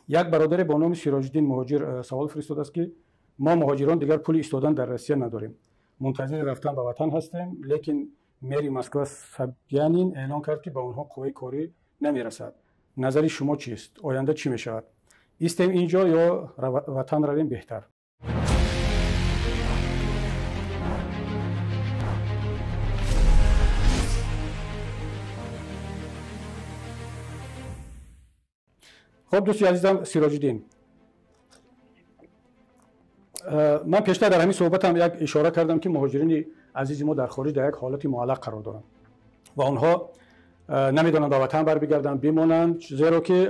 Як бародаре бо номи Сироҷиддин Муҳоҷир савол фиристодааст, ки мо муҳоҷирон дигар пули истодан дар Россия надорем, мунтазири рафтан ба ватан ҳастем, лекин мери Москва Собянин эълон кард, ки ба онҳо қувваи корӣ намерасад. Назари шумо чист? Оянда чӣ мешавад? Истем инҷо ё ватан равем беҳтар? Хуб, дӯсти азизам Сироҷиддин, ман пештар дар ҳамин суҳбатам як ишора кардам, ки муҳоҷирини азизи мо дар хориҷ дар як ҳолати муаллақ қарор доранд ва онҳо намедонанд ба ватан барбигарданд, бимонанд, зеро ки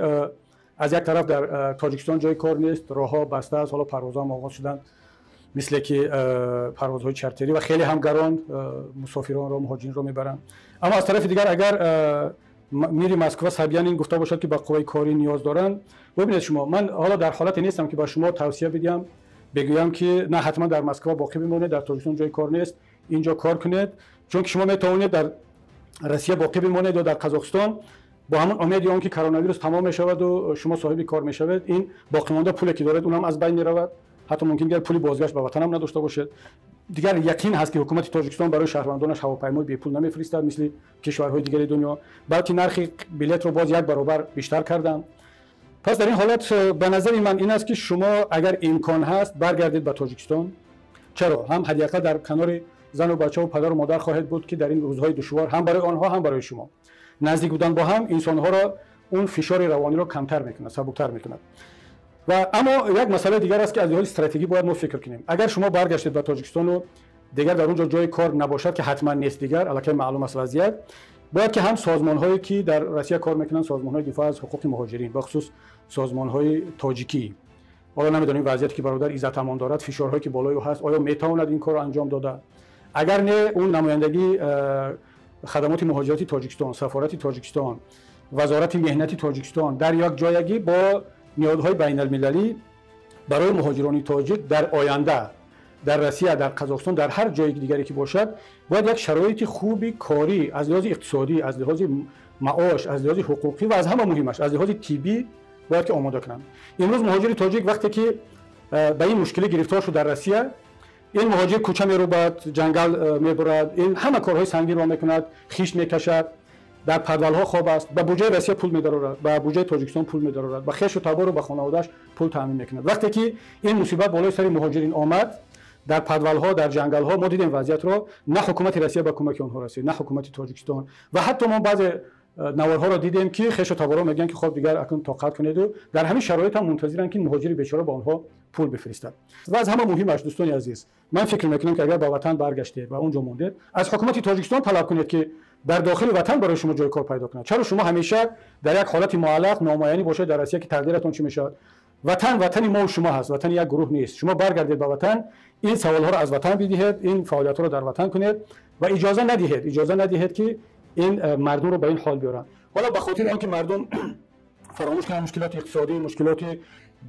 аз як тараф дар Тоҷикистон ҷои кор нест, роҳҳо баста аст, ҳоло парвозҳо ҳам оғоз шуданд, мисле ки парвозҳои чартерӣ ва хеле ҳам гарон мусофиронро, муҳоҷиринро мебаранд. Аммо аз тарафи дигар, агар мири Москва Собянин гуфта бошад, ки ба қувваи корӣ ниёз доранд, бибинед шумо, ман ҳоло дар ҳолате нестам, ки ба шумо тавсия бидиҳам, бигӯям, ки на, ҳатман дар Москва боқӣ бимонед, дар Тоҷикистон ҷои кор нест, инҷо кор кунед, чунки шумо метавонед дар Россия боқӣ бимонед ё дар Қазоқистон бо ҳамон умеди он ки коронавирус тамом мешаваду шумо соҳиби кор мешавед. Ин боқимонда пуле ки доред, унам аз байн меравад, ҳатто мумкин дигар пули бозгашт ба ватанам надошта бошед. Дигар яқин ҳаст, ки ҳукумати Тоҷикистон барои шаҳрвандонаш ҳавопаймои бепул намефиристад, мисли кишварҳои дигари дунё, балки нархи билетро боз як баробар бештар карданд. Пас дар ин ҳолат ба назари ман ин аст, ки шумо агар имкон ҳаст, баргардед ба Тоҷикистон. Чаро? Ҳам ҳадди ақал дар канори зану бачаву падару модар хоҳед буд, ки дар ин рӯзҳои душвор ҳам барои онҳо, ҳам барои шумо наздик будан бо ҳам инсонҳоро он фишори равониро камтар мекунад, сабуктар мекунад. Ва аммо як масъалаи дигар аст, ки аз лиҳози стратегӣ бояд мо фикр кунем. Агар шумо баргаштед ба Тоҷикистону дигар дар он ҷо ҷои кор набошад, ки ҳатман нест, дигар аллакай маълум аст вазъият, бояд ки ҳам созмонҳое ки дар Россия кор мекунанд, созмонҳои дифоъ аз ҳуқуқи муҳоҷирин, бахусус созмонҳои тоҷикӣ, ҳоло намедонем вазъияте ки бародар Иззатамон дорад, фишорҳое ки болои ӯ ҳаст, оё метавонад ин корро анҷом дода? Агар не, он намояндагии хадамоти муҳоҷирати Тоҷикистон, сафорати Тоҷикистон, вазорати меҳнати Тоҷикистон дар як ҷоягӣ бо ниҳодҳои байналмилалӣ барои муҳоҷирони тоҷик дар оянда дар Россия, дар Қазоқистон, дар ҳар ҷои дигаре ки бошад, бояд як шароити хуби корӣ аз лиҳози иқтисодӣ, аз лиҳози маош, аз лиҳози ҳуқуқӣ ва аз ҳама муҳимаш аз лиҳози тиббӣ бояд ки омода кунанд. Имрӯз муҳоҷири тоҷик вақте ки ба ин мушкилӣ гирифтор шуд дар Россия, ин муҳоҷир кӯча мерӯбад, ҷангал мебурад, ин ҳама корҳои сангинро мекунад, хишт мекашад, дар подвалҳо хоб аст, ба буҷаи Россия пул медарорад, ба буҷаи Тоҷикистон пул медарорад, ба хешу табору ба хонаводааш пул таъмин мекунад. Вақте ки ин мусибат болои сари муҳоҷирин омад, дар подвалҳо, дар ҷангалҳо мо дидем вазъиятро, на ҳукумати Россия ба кӯмаки онҳо расид, на ҳукумати Тоҷикистон. Ва ҳатто мо баъзе наворҳоро дидем, ки хешу таборо мегӯянд, ки хоб, дигар акнун тоқат кунеду дар ҳамин шароит ҳам мунтазиранд, ки муҳоҷири бечора ба онҳо пул бифиристад. Ва аз ҳама муҳимаш, дӯстони азиз, ман фикр мекунам, ки агар ба ватан баргаштед ва он ҷо мондед, аз ҳукумати Тоҷикистон талаб кунед, ки дар дохили ватан барои шумо ҷои кор пайдо кунад. Чаро шумо ҳамеша дар як ҳолати муаллақ, номуайянӣ бошед дар Россия, ки тақдиратон чӣ мешавад? Ватан ватани мо шумо ҳаст, ватани як гурӯҳ нест. Шумо баргардед ба ватан, ин саволҳоро аз ватан бидиҳед, ин фаъолиятҳоро дар ватан кунед ва иҷоза надиҳед, иҷоза надиҳед, ки ин мардумро ба ин ҳол биёранд. Ҳоло ба хотири он ки мардум фаромӯш кунанд мушкилоти иқтисодӣ, мушкилоти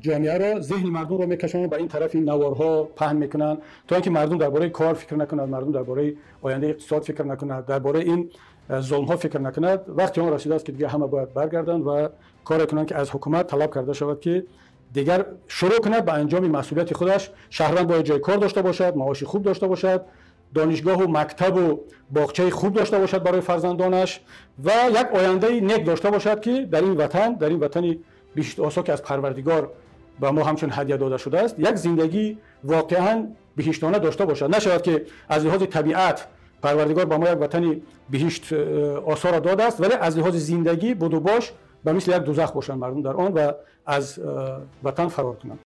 ҷомеаро, зеҳни мардумро мекашонанд ба ин тарафи наворҳо паҳн мекунанд, то ин ки мардум дар бораи кор фикр накунад, мардум дар бораи ояндаи иқтисод фикр накунад, дар бораи ин зулмҳо фикр накунад. Вақти он расидааст, ки дигар ҳама бояд баргарданд ва коре кунанд, ки аз ҳукумат талаб карда шавад, ки дигар шурӯъ кунад ба анҷоми масъулияти худаш. Шаҳрванд бояд ҷои кор дошта бошад, маоши хуб дошта бошад, донишгоҳу мактабу боғчаи хуб дошта бошад барои фарзандонаш ва як ояндаи нек дошта бошад, ки дар ин ватан, дар ин ватани биҳиштосо, ки аз Парвардигор ба мо ҳамчун ҳадя дода шудааст, як зиндагии воқеан биҳиштона дошта бошад. Нашавад, ки аз лиҳози табиат Парвардигор ба мо як ватани биҳишт осоро додааст, вале аз лиҳози зиндагӣ, будубош ба мисли як дузах бошанд мардум дар он ва аз ватан фарор кунанд.